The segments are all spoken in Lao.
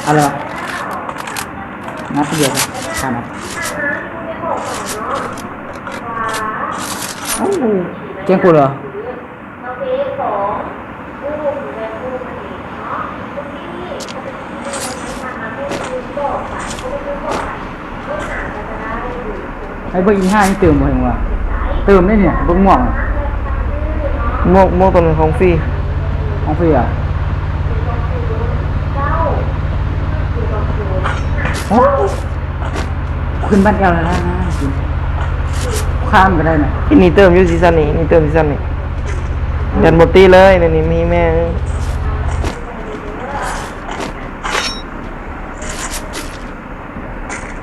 ເອົາແລ້ວ ນັບດຽວກັນ ຂ້ານັບ. ໂອ້ ແຈ້ງໂກເລີຍ. ໃຫ້ເບິ່ງອີ່ຫ້ານີ້ເຕີມບໍ່ ເຫັນວ່າເຕີມໄດ້ນີ້ ເບິ່ງໝວກ ໝວກ ໝວກຕົວນັ້ນຂອງຟຣີ ຂອງຟຣີອະ. ໂອ້ ຂຶ້ນບ້ານແອວແລ້ວນະ ຂ້າມກໍໄດ້ນະ. ນີ້ເຕີມຢູ່ຊີຊັນນີ້ ນີ້ເຕີມຊີຊັນນີ້ ແດນບໍ່ຕິເລີຍ ນີ້ມີແມ່.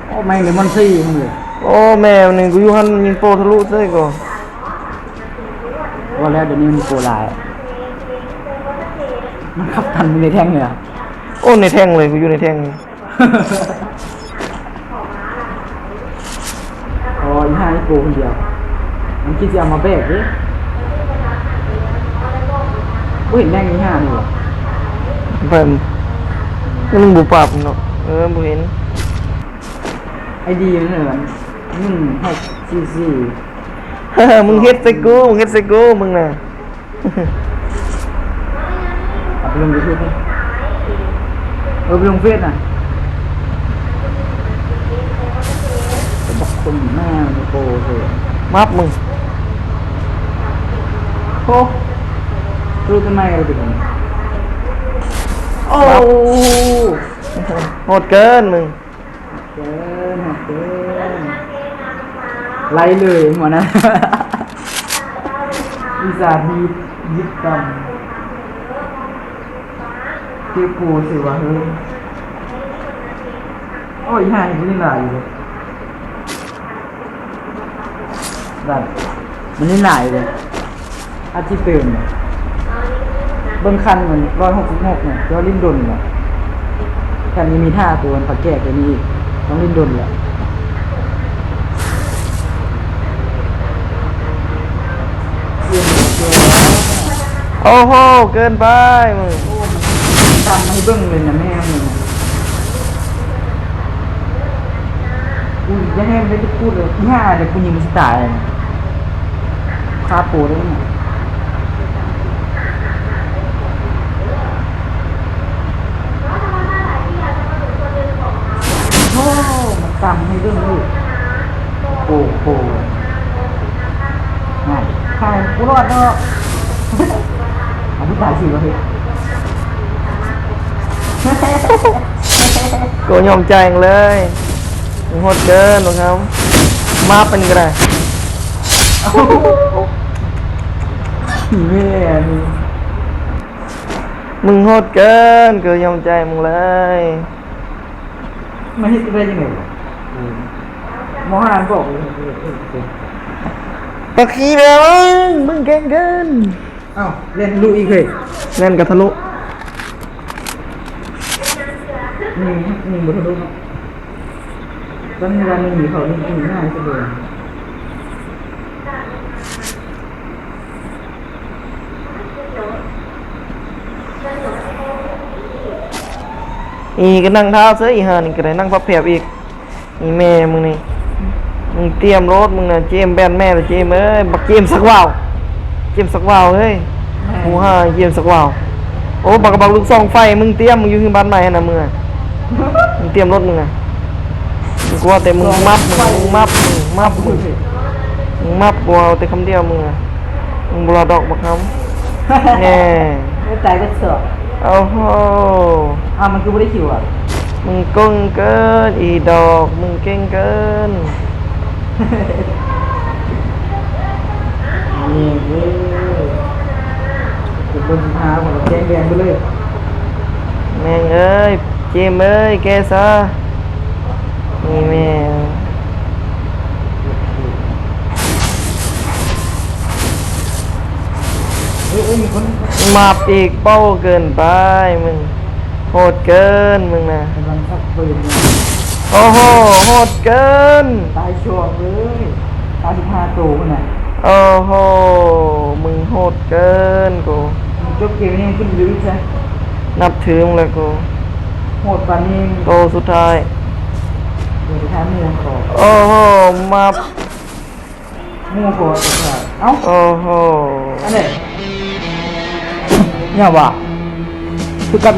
ໂອ້ ແມ່ງເດມອນຊີ ໂອ້ ແມ່ງນີ້ ກູຢູ່ຫັ້ນຍິງໂປທະລຸເລີຍກໍ ວ່າແລ້ວ ດຽວນີ້ມັນໂປຫຼາຍ ມັນຂັບຕັນຢູ່ໃນແທ່ງເລີຍອະ. ໂອ້ ໃນແທ່ງເລີຍ ກູຢູ່ໃນແທ່ງ. ອໍ ອີ່ຫ້ານີ້ໂກຄົນດຽວ ມັນຄິດຊິເອົາມາແບກເດ້. ບໍ່ເຫັນແມ່ງອີ່ຫ້ານີ້ຫວາ ເພິ່ນ ມັນບໍ່ປັບເນາະ. ເອີ ບໍ່ເຫັນ ໄອດີມັນເອີ ໜຶ່ງຫົກສີ່ສີ່. ມຶງເຮັດໃສ່ກູ ມຶງເຮັດໃສ່ກູ ມຶງນະ. ເອົາໄປລົງຢູທູບນີ້ ເອີ ໄປລົງເຟສນະ. ບັກຄົນແມ່ງໂກເອີ ມັບມຶງ. ໂອ້ ຮູ້ຕົນໄມ້ກໍໄດ້. ໂອ້ ໂຫດເກີນມຶງ. ເກີນ ເກີນ ໄລ່ເລີຍຫົວໜ້າ ອຸດສ່າຮີບ ຮີບຕຳ ເກັບໂພຊື່ວ່າເຮີ້ຍ. ໂອ້ຍ ອີ່ຫ່ານີ້ຜູ້ຫຼິ້ນຫຼາຍຢູ່ເດ້ ນັ້ນ ມັນຫຼິ້ນຫຼາຍເດ້. ອາດຊິເຕີມ ເບິ່ງຄັນມັນຮ້ອຍຫົກສິບຫົກນີ້ ແຕ່ວ່າຫຼິ້ນດົນແຫຼະ. ຄັນມີ ມີທ່າໂຕມັນພາແກກຕົວນີ້ອີກ ຕ້ອງຫຼິ້ນດົນແຫຼະ. ໂອ້ໂຫ ເກີນໄປມຶງ. ໂອ້ ມັນຕຳໃຫ້ເບິ່ງເລີຍນະແມ່ມຶງ. ອຸ້ຍ ຢ່າໃຫ້ມັນໄດ້ຈຸດພູດເລີຍ ອີ່ຫ່າ ດຽວກູຍິງມັນຊິຕາຍ. ຄາໂປໄດ້ຫຍັງ ໂອ້ ມັນຕຳໃຫ້ເບິ່ງເລີຍ. ໂອ້ໂຫ ນັ້ນ ຕາຍ ບໍ່ລອດດອກ. ເອົາ ຕາຍຊິວ່າເຮີ້ຍ. ໂກຍອມໃຈເລີຍ ໂຫດເກີນ ບັກຄຳ ມາບມັນກໍໄດ້. ແມ່ນີ້ ມຶງໂຫດເກີນ ໂກຍອມໃຈມຶງເລີຍ. ມັນເຮັດໄດ້ຈັ່ງໃດວະ? ເອີ ມອງຫາບອກເລີຍ ເອີ ເອີ ເອີ ບັກຂີ້ແມວເອີຍ ມຶງເກັ່ງເກີນ. ອ້າວ ແລ່ນທະລຸອີກເຮີ້ຍ ແລ່ນກະທະລຸ. ຍິງ ຍິງບໍ່ທະລຸເນາະ. ຕອນນີ້ເວລາຍິງເຂົານີ້ຍິງງ່າຍສຸດເລີຍ. ອີ່ກໍນັ່ງຖ້າເສີຍ ອີ່ຫ່ານີ້ກໍໄດ້ນັ່ງພັບແຜບອີກ. ອີ່ແມ່ມຶງນີ້ ມຶງຕຽມໂລດມຶງນະ ເຈມແບນແມ່ນແຫຼະ ເຈມເອີຍ ບັກເຈມສັກວາວ ເຈມສັກວາວເອີຍ. ແມ່ນ ຫູຫາເຈມສັກວາວ. ໂອ້ ບັກ ບັກລູກສອງໄຟ ມຶງຕຽມ ມຶງຢູ່ເຮືອນບ້ານໃໝ່ຫັ້ນນະ ມຶງອະ ມຶງຕຽມໂລດມຶງນະ. ກູວ່າແຕ່ມຶງມັບ ມຶງມັບ ມຶງມັບ ມຶງ ມຶງມັບ ກູເວົ້າແຕ່ຄຳດຽວມຶງອະ ມຶງບໍ່ລອດດອກບັກຄຳ. ແນ່ ໂອ້ ຕາຍເບິດສອງ. ໂອ້ໂຫ ອ້າວ ມັນຄືບໍ່ໄດ້ຄິວອະ? ມຶງກົງເກີນ ອີ່ດອກ ມຶງເກັ່ງເກີນ. ນີ້ເວີ້ຍ ເປັນເບິ່ງພາບ ແຈ້ງແດງໄປເລີຍ. ແມ່ງເອີຍ ເຈມເອີຍ ແກ້ຊະ. ນີ້ແມ່ງ ເອີຍ ເອີຍ ມີຄົນ ມາບອີກ ເບົາເກີນໄປ ມຶງ ໂຫດເກີນ ມຶງນະ. ກຳລັງຊັກປືນຢູ່. ໂອ້ໂຫ ໂຫດເກີນ ຕາຍສອງເລີຍ ຕາຍສິບຫ້າໂຕພຸ້ນນະ. ໂອ້ໂຫ ມຶງໂຫດເກີນກູ. ຈົບເກມນີ້ຂຶ້ນຢູ່ອີກຊະ ນັບຖືມແລ້ວກູ. ໂຫດປານນີ້ ໂຕສຸດທ້າຍ ເດີນທາງໝູ່ຂໍ ໂອ້ໂຫ ມາ ໝູ່ຂໍສຸດທ້າຍ ເອົ້າ ໂອ້ໂຫ ອັນນີ້ ຫຍັງວະ ຄືກັບ